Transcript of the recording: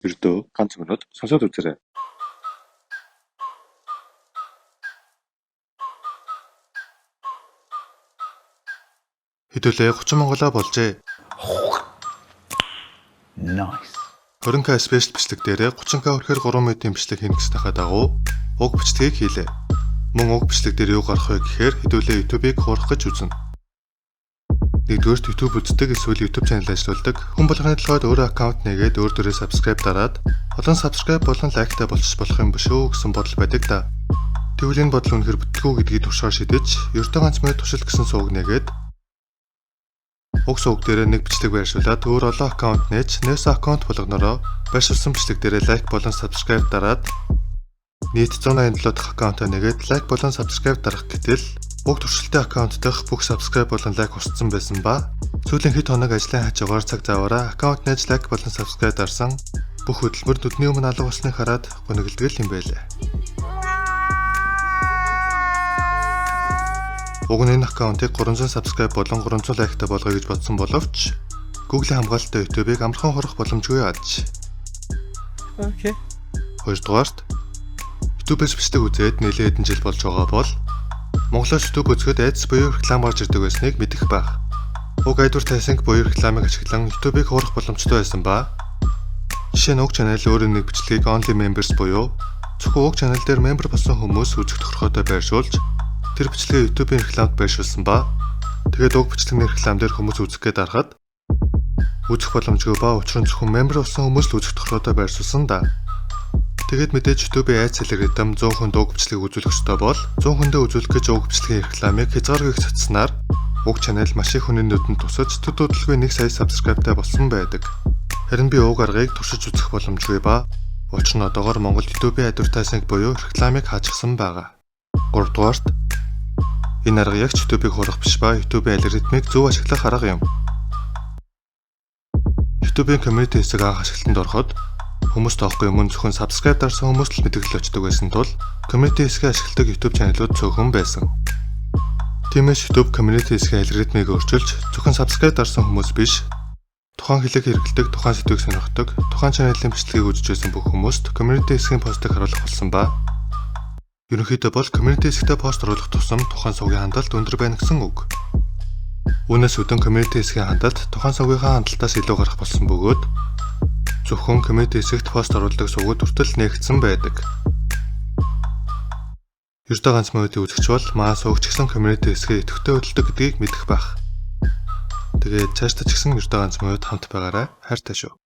Ердөө ганц минут сонсоод үзээрэй. Хэдүүлээ 30 Монголоо болжээ. Nice. 20K special бичлэг дээрээ 30K хүрэхээр 3 минутын бичлэг хийнэ гэснийхээ дагуу уг бичлэгийг хийлээ. Мөн уг бичлэг дээр юу гарах вэ гэхээр хэдүүлээ YouTube-ыг хуурах гэж үзнэ. Нэгдүгээрт YouTube үздэг эсвэл YouTube channel ажиллаулдаг хүн болгоны толгойд өөрөө аккаунт нээгээд өөр дөрөө subscribe дараад олон subscribe болон like-тай болчих болох юм биш үү гэсэн бодол байдаг да. Тэгвэл энэ бодол үнэхээр бүтэлгүй гэдгийг туршихаар шийдэж, ердөө ганц минут туршилт гэсэн суваг нээгээд уг суваг дээрээ нэг бичлэг байршуулад өөр олон аккаунт нээж, нээсэн аккаунт болгоноороо байршуулсан бичлэг дээрээ like болон subscribe дараад нийт 187 дахь аккаунтаа нээгээд like болон subscribe дарах гэтэл уг туршилтын аккаунт дахь бүх subscribe болон like устсан байсан ба сүүлийн хэд хоног ажлын хажуугаар цаг заваараа аккаунт нээж like болон subscribe дарсан бүх хөдөлмөр нүдний өмнө алга болсныг хараад гонигддаг юм байлээ. Уг нь энэ аккаунтыг 300 subscribe болон 300 like-тай болгоё гэж бодсон боловч Google-ийн хамгаалалттай YouTube-ыг амархан хорох боломжгүй аж. Okay. Хоёрдугаарт YouTube-ээс бичлэг үзээд нэлээд хэдэн жил болж байгаа бол Монголоос YouTube үзэхэд ads буюу реклам гарч ирдэг байсныг мэдэх байх. Уг advertising буюу рекламыг ашиглан YouTube-ыг хуурах боломжтой байсан ба жишээ нь уг channel өөрийн нэг бичлэгийг only members буюу зөвхөн уг channel дээр member болсон хүмүүс үзэх тохиргоотой байршуулж тэр бичлэгээ YouTube-ийн рекламд байршуулсан ба тэгээд уг бичлэгний реклам дээр хүмүүс үзэх гээд дарахад үзэх боломжгүй ба учир нь зөвхөн member болсон хүмүүс л үзэх тохиргоотой байршуулсан да. Тэгээд мэдээж YouTube-ийн ads алгоритм 100 хүнд уг бичлэгийг үзүүлэх ёстой бол 100 хүндээ үзүүлэх гэж уг бичлэгийн рекламыг хязгааргүй их цацсанаар уг channel маш их хүний нүдэнд тусаж төд удалгүй 1 сая subscribe-тай болсон байдаг. Харин би уг аргыг туршиж үзэх боломжгүй ба учир нь одоогоор Монголд YouTube-ийн advertising буюу рекламыг хаачихсан байгаа. 3 дугаарт энэ арга яг ч YouTube-ыг хуурах биш ба YouTube-ийн алгоритмыг зөв ашиглах арга юм. YouTube-ийн community хэсэг анх ашиглалтанд ороход хүмүүс тоохгүй юм зөвхөн subscribe дарсан хүмүүс л мэдээлэл очдог байсан тул community хэсгээ ашигладаг YouTube channel-ууд цөөхөн байсан. Тиймээс YouTube community хэсгийн алгоритмыг өөрчилж зөвхөн subscribe дарсан хүмүүс биш тухайн хэлийг хэрэглэдэг, тухайн сэдвийг сонирхдог, тухайн channel-ын бичлэгийг үзэж байсан бүх хүмүүст community хэсгийн постыг харуулах болсон ба ерөнхийдөө бол community хэсэгтээ пост оруулах тусам тухайн сувгийн хандалт өндөр байна гэсэн үг. Үүнээс үүдэн community хэсгийн хандалт тухайн сувгийнхаа хандалтаас илүү гарах болсон бөгөөд зөвхөн community хэсэгт пост оруулдаг сувгууд хүртэл нээгдсэн байдаг. Ердөө ганц минутын үзэгч бол маа сувагч гэсэн community хэсгээ идэвхтэй хөдөлдөг гэдгийг мэдэх байх. Тэгээд цаашдаа ч гэсэн ердөө ганц минут хамт байгаарай. Хайртай шүү.